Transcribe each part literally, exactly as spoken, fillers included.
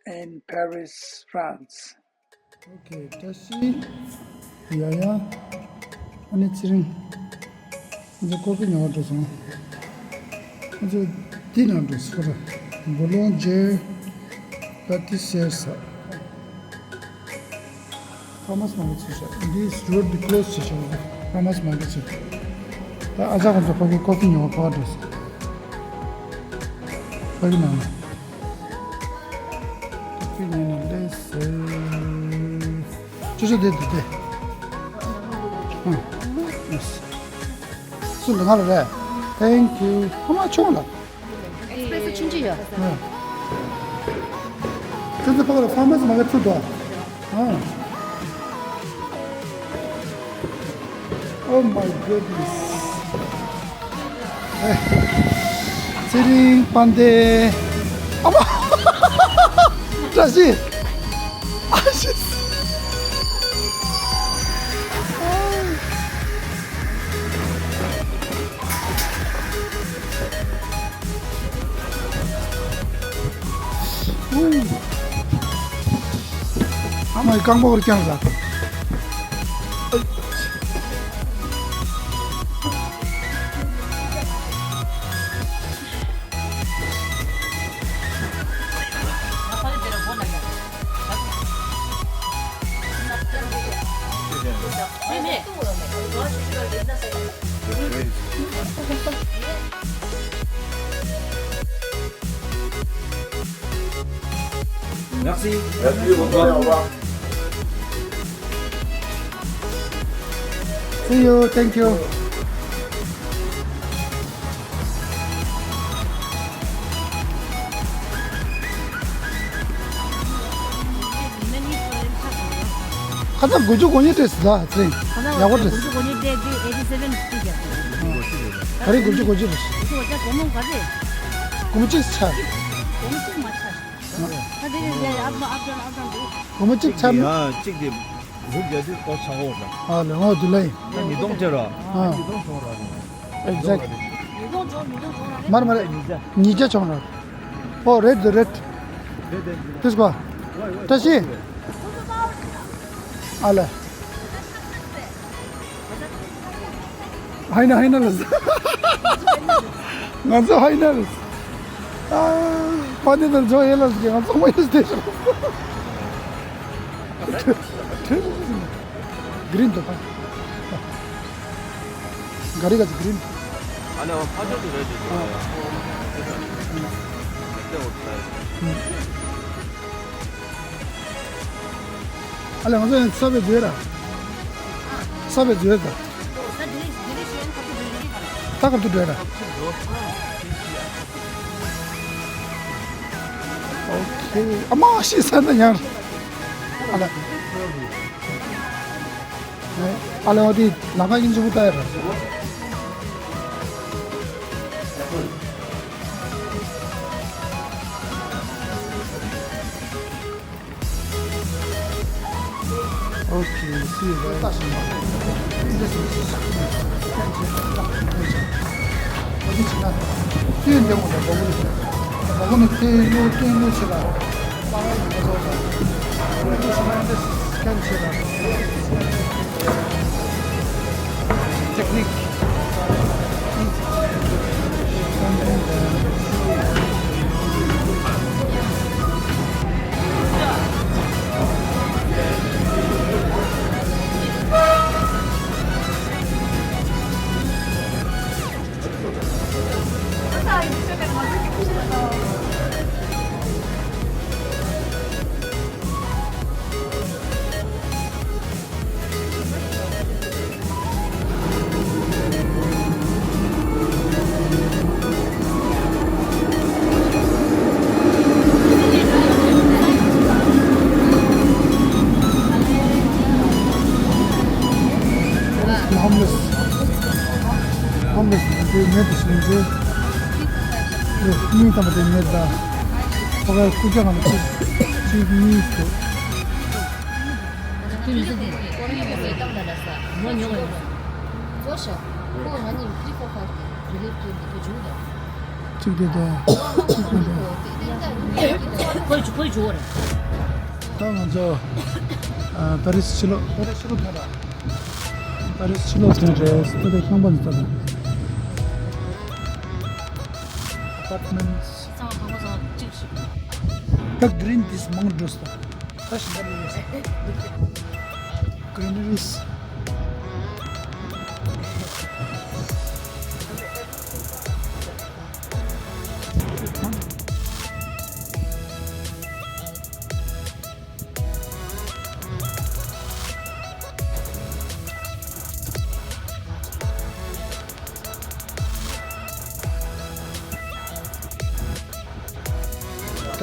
in Paris, France. Okay, བཀྲ་ཤིས། ཡ་ཡ། ཨ་ནི་ཚེ་རིང་། ང་ཚོ་ཀོ་ཧྥི་ཉོ་བར་འགྲོ་སོང་། ང་ཚོ་འདི་ནང་འགྲོ་སོང་ར། Boulanger Pâtissier ཟེར། Farmers Market ཚུད་ཤག This road be closed བྱེད་ཤག Farmers Market ཚུད། ད་ཨ་ཅག་ཁོང་ཚོ་ཕ་གི་ཀོ་ཧྥི་ཉོ་བར་ཕར་འགྲོ་སོང་། ཕ་གི་ནང་ལ། ཀོ་ཧྥི་ཉོས་ནས་སླེབས་སོང་། ཅོ་ཅོ་དེ་དེ་དེ། ཨ། ཡེས། སུ་འདི་ང་ལ་རེད། Thank you. ཨ་མ་ཆུང་ལ། ཨེགས་པི་རེ་སི་ཆུང་ཆུང་ཡོད། ཨ། ཁྱོད་ཚོ་ཕ་གི་ལ་ཕར་མ་སི་མ་གི་ཚུད་དོ། ཨ། Oh my goodness. ཚེ་རིང་དཔལ་ལྡན། ཨ་མ། བཀྲ་ཤིས། ཨ་ཤི། ཨ་མའི་རྐང་པ་བར་བརྐྱངས་ཟ། Merci. Merci, bonne soirée, au revoir. See you, thank you. ཁ་སང་དགུ་བཅུ་གོ་གཉིས་སྤྲད་ཟེར་ད་ཚེ་རིང་། ཡག་པོ་སྤྲད་ཟེར། དགུ་བཅུ་གོ་གཉིས་སྤྲད་དེ་ཨེ་ཊི་སེ་ཝེན་སྤྲད་ཀྱང་། ད་རེས་དགུ་བཅུ་གོ་གཅིག་རེད། དགུ་བཅུ་གོ་གཅིག་སྒོར་མོ་ག་རེ། སྒོར་མོ་གཅིག་ཆག་སྒོར་མོ་གཅིག་མ་ཆག་ད་དེ་ནས་ཡ་ཡ་ཨབ་ཨབ་ཨབ་ཨབ་འདུག་སྒོར་མོ་གཅིག་ཆག་ཡ་གཅིག་དེ་འབུག་རྒྱ་དུས་ཨོ་ཆག་འོ་ར། ཨ་ལེ་ཨོ་དེ་ལ་ཡིན། ད་ཉིས་སྟོང་སྤྲད་ར། ཨ། ཉིས་སྟོང་སོང་ར། Exact. མར་མར། ཉིས་བརྒྱ། ཉིས་བརྒྱ་བྱུང་ར། ཨོ་རེད་འདུག་རེད། དེ་སྐོར། བཀྲ་ཤིས། ཨ་ལེ། ཧའི་ན་ཧའི་ན་ལ། ང་ཚོ་ཧའི་ན་ལ། ཨ། ཕ་ནི་དང་ཇོ་ཧེ་ལ་ཟེར་གྱི་ང་ཚོ་མ་ཡོད་དེ། གི་རིན་དུ་ཕ། ག་རེ་ག་ཚོད་གི་རིན། ཨ་ལེ་ཕ་ཆོ་དུ་རེད་དུ། ཨ་ལེ་ང་ཚོ་ཡང་ས་བའི་མཛོད་ར། ས་བའི་མཛོད་ད། ད་ག་དུ་འགྲོ་ར། ཨོ་ཁེ། ཨ་མ་ཤི་ས་ན་ཡང་། ཨ་ལེ། ཨ་ལེ་འོ་དེ་ལམ་ཁ་ཡིན་ཆུ་བུ་ལྟ་ཡ་ར། Okay, see you guys. Technique. Homeless. Homeless དེ་མེད་དུ་ཕྱིན་རྗེས། གཉིས་ཐམ་པ་དེ་མེད་ད། ཕ་ག་སྐུ་རྒྱ་ང་ལ་གཅིག་གཅིག་གཉིས་དེ། ཁོ་རང་ཡོད་ས་དེ་ཁོ་རང་ཡོད་ས་བཏང་ད་ལ་ས་ངོ་ཉོ་བ་ཡོད་ས། ཙོ་ཤ་ཁོ་ང་གཉིས་three four five དེ་རི་ལིབ་ཀེམ་དེ་ཁོ་བྱུང་ད། གཅིག་དེ་དང་། གཅིག་དེ་དང་། ཁོའི་ཁོའི་ཇོ་རེད། ད་ང་ཚོ་ཨ་པ་རིས་ཕྱི་ལོགས། པ་རིས་ཕྱི་ལོགས་ཕེབས་པ། པ་རིས་ཕྱི་ལོགས་ཕེབས་རེད། ད་ལྟ་ཁང་པ་འདི་ལྟ་དང་། Apartments། ད་green this མང་འགྲོ་སོང་། ད་ཞིང་ཁ་ལས་ཡོད་ས། Greeneries།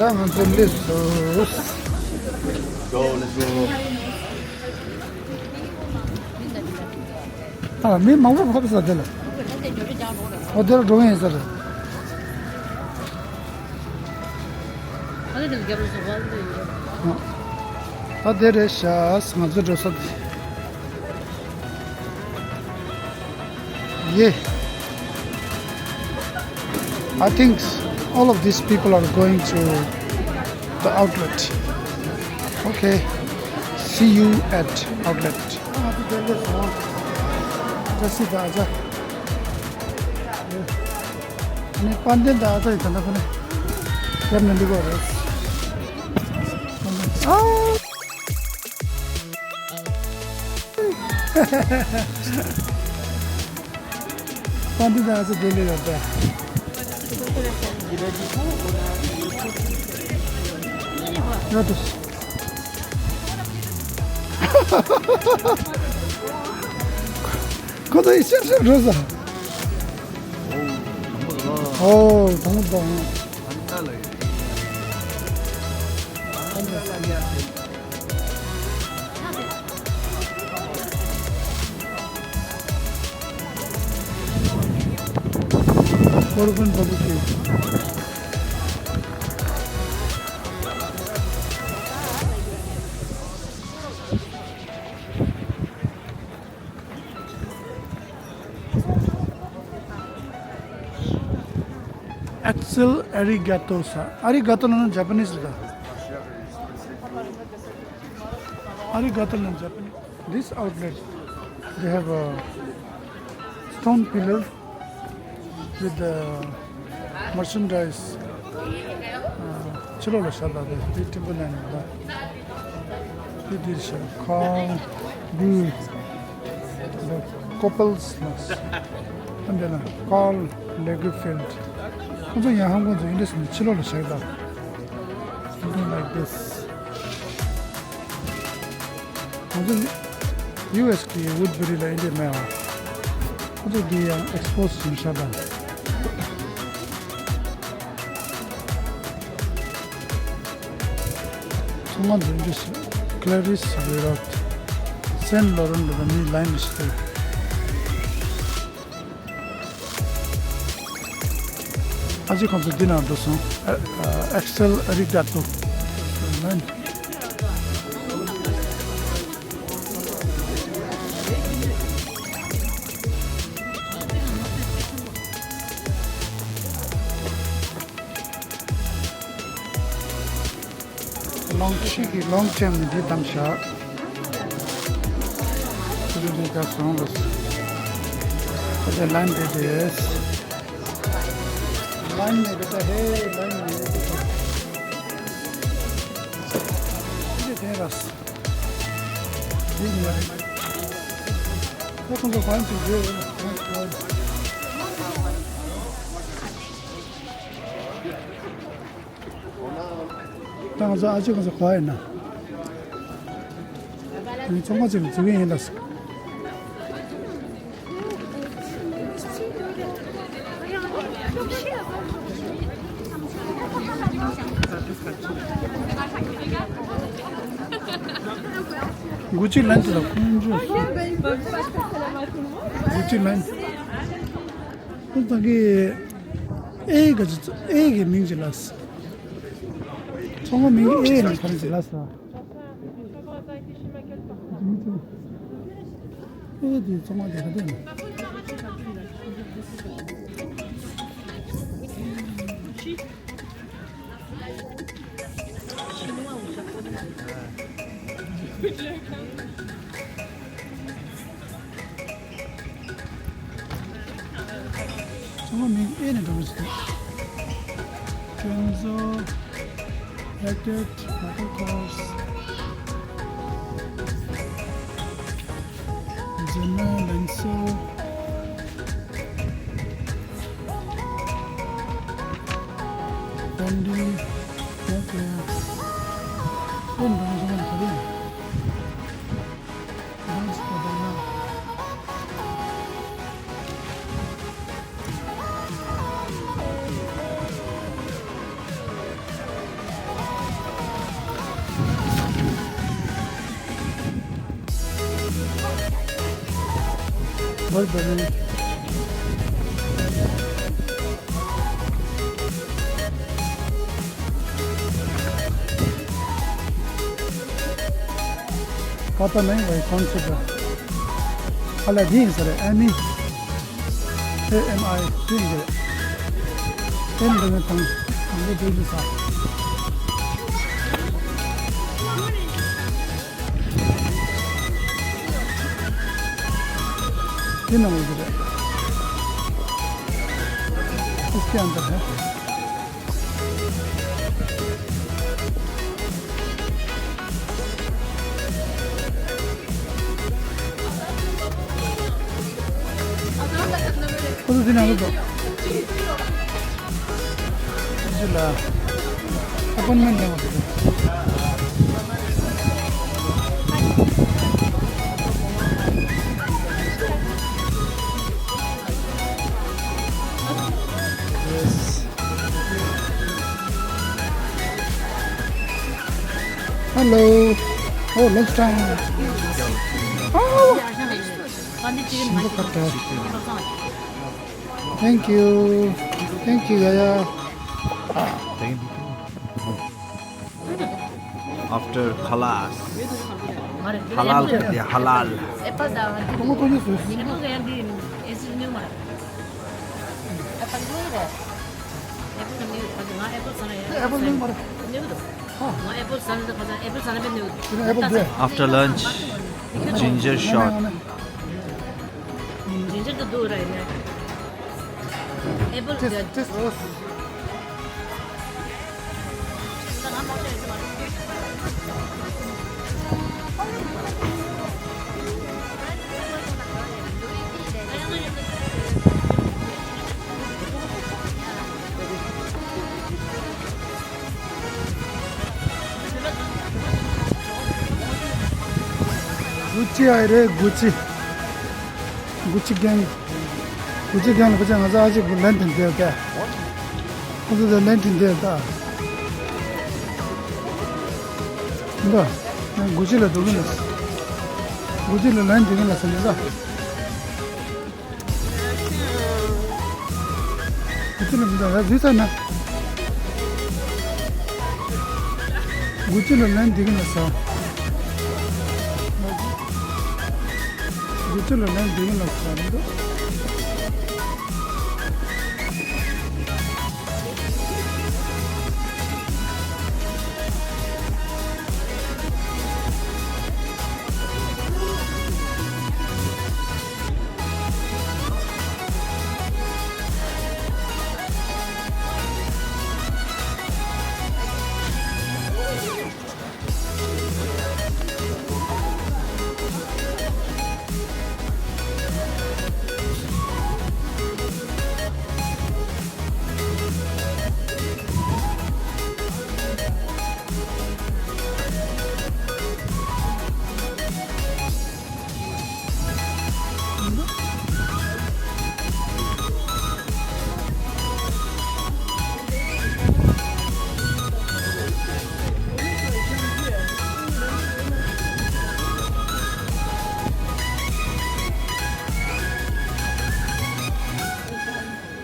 ད་ང་ཚོ་སླེབས་སོང་། ཨ། མི་མང་པོ་ཕེབས་ས་དེ་ལ། ཨོ་དེ་ལ་འགྲོ་ཡིན་ས་རེད། ད་དེ་རེད་ཤག་ང་ཚོ་འགྲོ་ས་དེ། Yeah. I think all of these people are going to the outlet. Okay. See you at outlet. ཁོ་ཚོ་ཡི་ཤར་ཤར་འགྲོ་ས། ཨོ། དང་པོ་དང་། Urban barbecue. Axel Arigato ས། Arigato ལབ་ན་Japanese རེད་ད། Arigato ལབ་ན་Japanese། This outlet, they have a stone pillar with the merchandise. ཕྱི་ལོགས་ལ་བཞག་ད་དེ། དེ་Timberland ད། དེ་འདིར་བཞག Carl Gu- the Couples ལ། ཨ་འདི་ལ་Karl Lagerfeld། ཁོ་ཚོ་ཡང་ཧང་ཀོང་ཚོ་ཨིན་ཌི་ཡ་ནས་ཕྱི་ལོགས་ལ་བཞག་ད། Something like this. ང་ཚོ་ཡུ་ཨེས་གི་Woodbury ལ་ཨིན་ཌི་ཡ་མེད་ཨ། ཁོ་ཚོ་འདི་ཡང་ཨེགས་པོ་སི་བྱས་ཤག་ད། ཚང་མ་འདི་འདྲ་ཞིག Clarice Royal། Saint Laurent ལ་མི་ལའིན་ཞིག་འདུག་ཨ་ཅེ་ཁོང་ཚོ་འདི་ནང་འགྲོ་སོང་། ཨ། ཨ། Axel Arigato། ལོང་ཆི་གི་ལོང་ཆེམ་འདི་བདམས་ཤག་ཁོ་ཚོ་འདི་ག་སོང་ལོ། ཁོ་ཚོ་ལན་འདི་རེད། ལན་ནི་གི་ད་ཧེ་ལན་ནི་གི་ད། འདི་དེ་ར། འདི་ནི་ར། ད་ཁོང་ཚོ་ཕན་ཚུན་རེད། ད་ང་ཚོ་ཨ་ཅེ་ཁོང་ཚོ་ག་པར་ཡིན་ན། ཚོང་པ་ཚོ་ལ་འཛུལ་གྱི་ཡིན་ལ་ཟེར། Gucci ལན་ཚོ་ལ་ཁོང་ཚོ། Gucci ལན། ཁོང་ཚོ་གི་ཨེ་ག་ཚོ་ཨེ་གི་མིང་ཅིག་ལ་ཟེར། ཚོང་པ་མིང་ཨེ་ནས་ག་རེ་ཟེར་ལ་ཟེར། ཨེ་དེ་ཚོང་པ་དེ་ག་དེ་ནས། ཚང་མ་མིང་ཨེ་ནས་འགྲོ་གི་འདུག Kenzo, Hackett, Michael Kors, Zeno, Lenso, Fendi, Moncler. ཨེ་ནས་འགྲོ་གི་འདུག Kata nahi bhai, kaun se bhai? Hala din sir, Ami. A M I din sir. En dengan tang, tang dia sa. ये ना हो जाए। इसके अंदर है। ཁོ་ཚོ་འདི་ནང་ལ་འགྲོ། འདི་ལ་ཨེ་པོན་མེན་ཊི་ལེན་པ་འགྲོ། Yes. Hello. Oh, lunch time. Oh. Thank you. Thank you, Yaya. After khalas. Halal kar diya, halal. After lunch, ginger shot. Ginger to do right now. Apple. Just, just. Gucci ཨེ་རེད། Gucci. Gucci gang. Gucci gang ལ་ཕྱིན་ང་ཚོ་ཨ་ཅེ་གི་ལན་དེ་འདེབས་ཀ། ཁོ་ཚོ་ལན་དེ་འདེབས་ད། འདི། Gucci ལ་འགྲོ་གི་ལ། Gucci ལ་ལན་འདེབས་གི་ལ་ཟེར་ནི་ད། Gucci ལ་མི་འདུག་ཡ་འཛུལ་ཚར་ན། Gucci ལ་ལན་འདི་གི་ལ་ཟ། Gucci ལ་ལན་འདི་གི་ལ་ཟ་མི་འདུག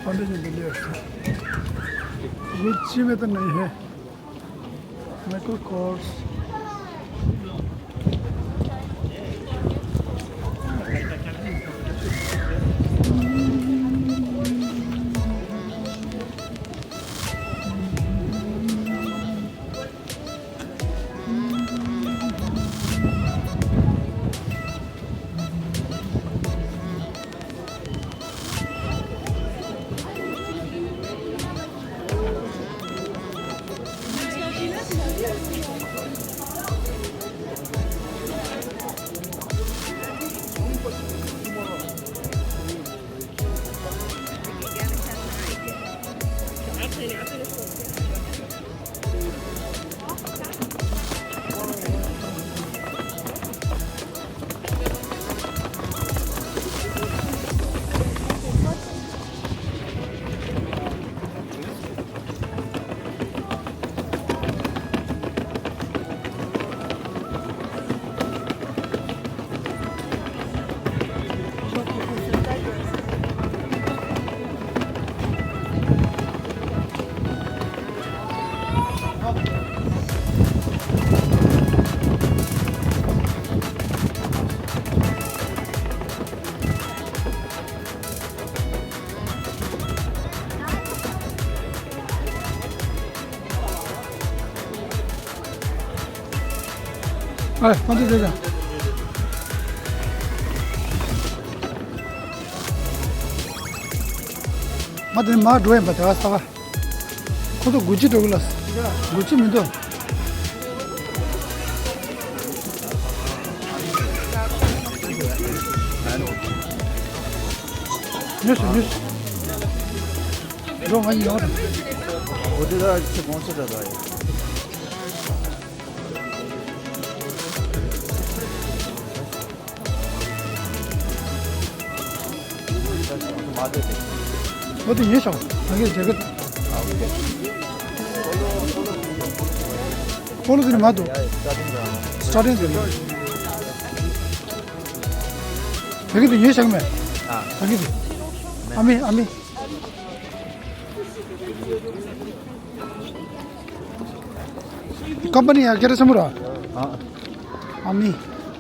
फाउंडेशन तो ले। गुच्ची में तो नहीं है। Michael Kors. ཨ་ལས་ང་ཚོ་བསྡད་ཀྱང་། ང་དེ་མར་འགྲོ་ཡིན་པ་དེ་ག་ས་ག། ཁོ་ཚོ་དགུ་ཅི་འགྲོ་གི་ལ། དགུ་ཅི་མི་འདུག། ཉོས་སོང་ཉོས་སོང་། འགྲོ་ང་ཡིན་ཡོང་། འོ་དེ་ད་ཁྱེད་གོང་ས་ད་ད་ཡོད། འོ་དེ་ཉོས་ཤོག་ང་གིས་རྒྱག་གི། སྤོ་ལོ་དེ་ནི་མ་འདུག། སི་ཊར་ཊིང་དེ་ནི། ང་གིས་དེ་ཉོས་ཤོག་མེད། ང་གིས་དེ། ཨ་མི་ཨ་མི། ཀམ་པ་ནི་ཡ་སྐད་ཆ་ཆེན་པོ་ར། ཨ། ཨ་མི།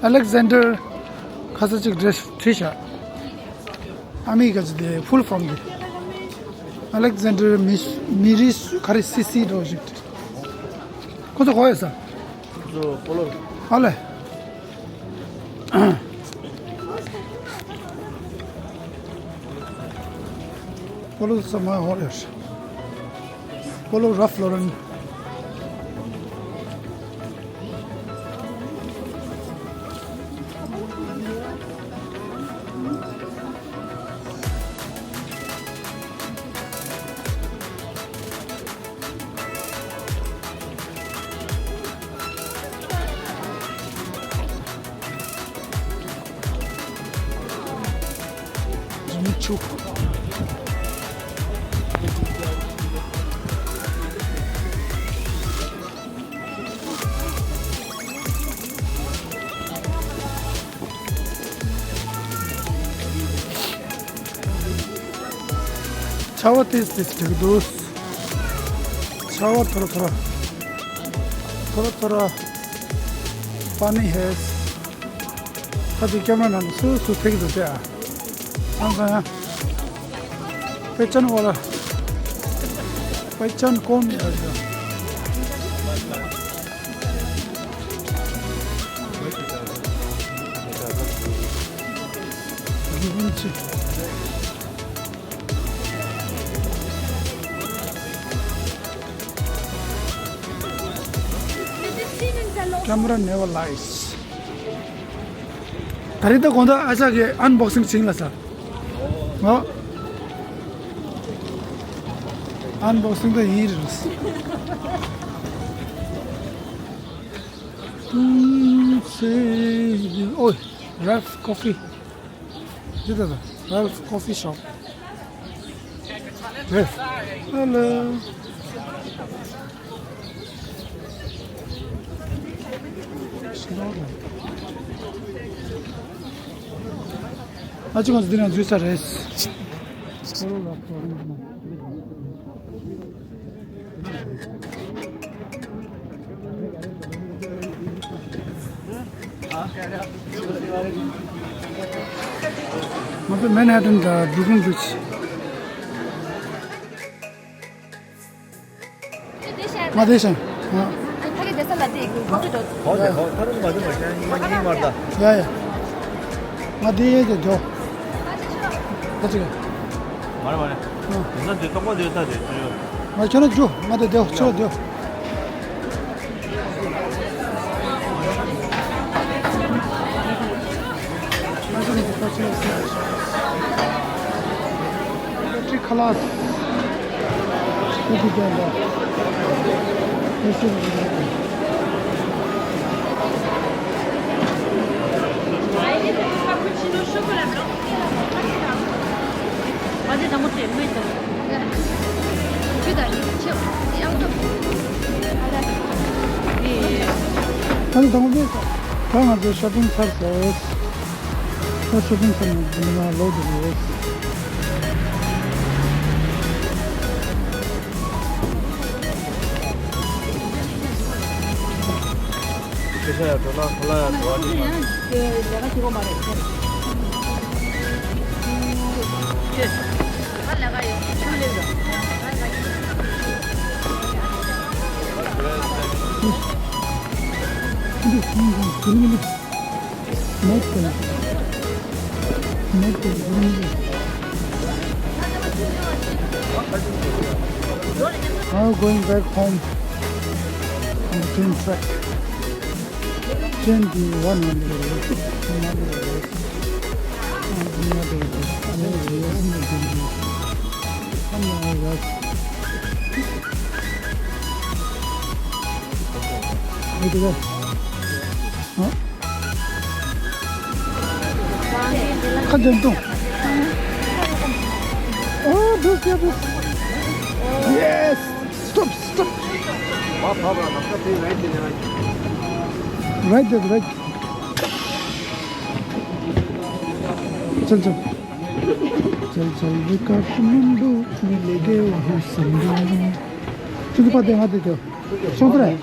ཨ་ལེག་ཛན་ཌར། ཁ་ས་ཅིག་འདྲེ་བྲིས་ཤག། ཨ་མི་ག་ཅི་དེ་ཕུལ་ཕོརམ་དེ། ཨ་ལེག་ཛན་ཌར་མི་མི་རི་སུ་ག་རེ་སི་སི་འགྲོ་ཞིག་བྲིས། ཁོ་ཚོ་གོ་ཡོད་ས། ཁོ་ཚོ་སྤོ་ལོ། ཨ་ལེ། སྤོ་ལོ་ཚང་མ་ཧོར་ཡོད། སྤོ་ལོ་རཱལཕ་ལོ་རེན། རི་མོ་བྱུག། ཆར་པ་ཏིས་ཏིས་འགྲིག་འདུག། ཆར་པ་ཐོར་ཐོར། ཐོར་ཐོར། པ་ནི་ཧེ། ད་དེ་ཀེམ་ར་ནང་སུ་སུ་ཐེག་འདུག་སྟེ་ཨ། ཨང་ཀང་ཡ། པེ་ཅན་ཝ་ལ། པེ་ཅན་ཀོན་ཡ་ཡ། དགེ་འདུན་ཆོས། Camera never lies. ད་རེས་ད་དགོང་དག་ཨ་ཅག་གིས་ཨན་བོག་སིང་བྱིན་ལ་ས། ཨོ། ཨན་བོག་སིང་ད་ཡིན་རེད། ཨོ། Ralph Coffee. འདི་ལྟ་དང་། Ralph Coffee Shop. Yes. Hello. ཨ་ཅེ་ང་ཚོ་འདི་ནང་འཛུལ་ཚར་རེད། ང་ཚོ་མན་ཧ་ཊན་དང་བྷུ་རུག་ལིན་འགྲོ་ཆེད། ང་དེ་བཞིན། ང་། ཨ་ཕ་གི་བསྡད་ས་ལ་དེ་གི་ཁོ་ཚོ་འགྲོ། ཧོ་དེ་ཧོ་ཐ་རུང་མ་དུ་མ་ཤེས་ཉི་མ་ཉི་མ་ད། ཡ་ཡ། ང་དེ་ཡེ་དེ་འགྲོ། ཁ་ཅིག་མ་རེད་མ་རེད། ཨ། དེ་ན་དེ་སྟོང་པ་དེ་ད་དེ་ཚོ་ཡོད། ང་ཁྱོད་ན་འགྲོ། ང་དེ་འགྲོ་ཁྱོད་འགྲོ། Battery خلاص. ཨ་ནི་དང་པོ་ནས་ད་ང་ཚོ་ཤོ་པིང་ཚར་སོང་། ད་ཤོ་པིང་ཚར་ནས་འདི་ནང་ལོག་འགྲོ་གི་ཡོད། སྐད་ཆ་ཡ་འགྲོ་ན་ཁོ་ལ་ཡ་འགྲོ་བ་འདི་མ་རེད། Now going back home on the train track. Train the one hundred. ཁ་འདོན་དང་། Oh, this, yeah, this. Yes. Stop, stop. Right there, right. चल, चल। चल, चल रे काठमाडौं, मिलेंगे वहाँ संगम। चल, पाते, हाथ दे दो। सुन रहे?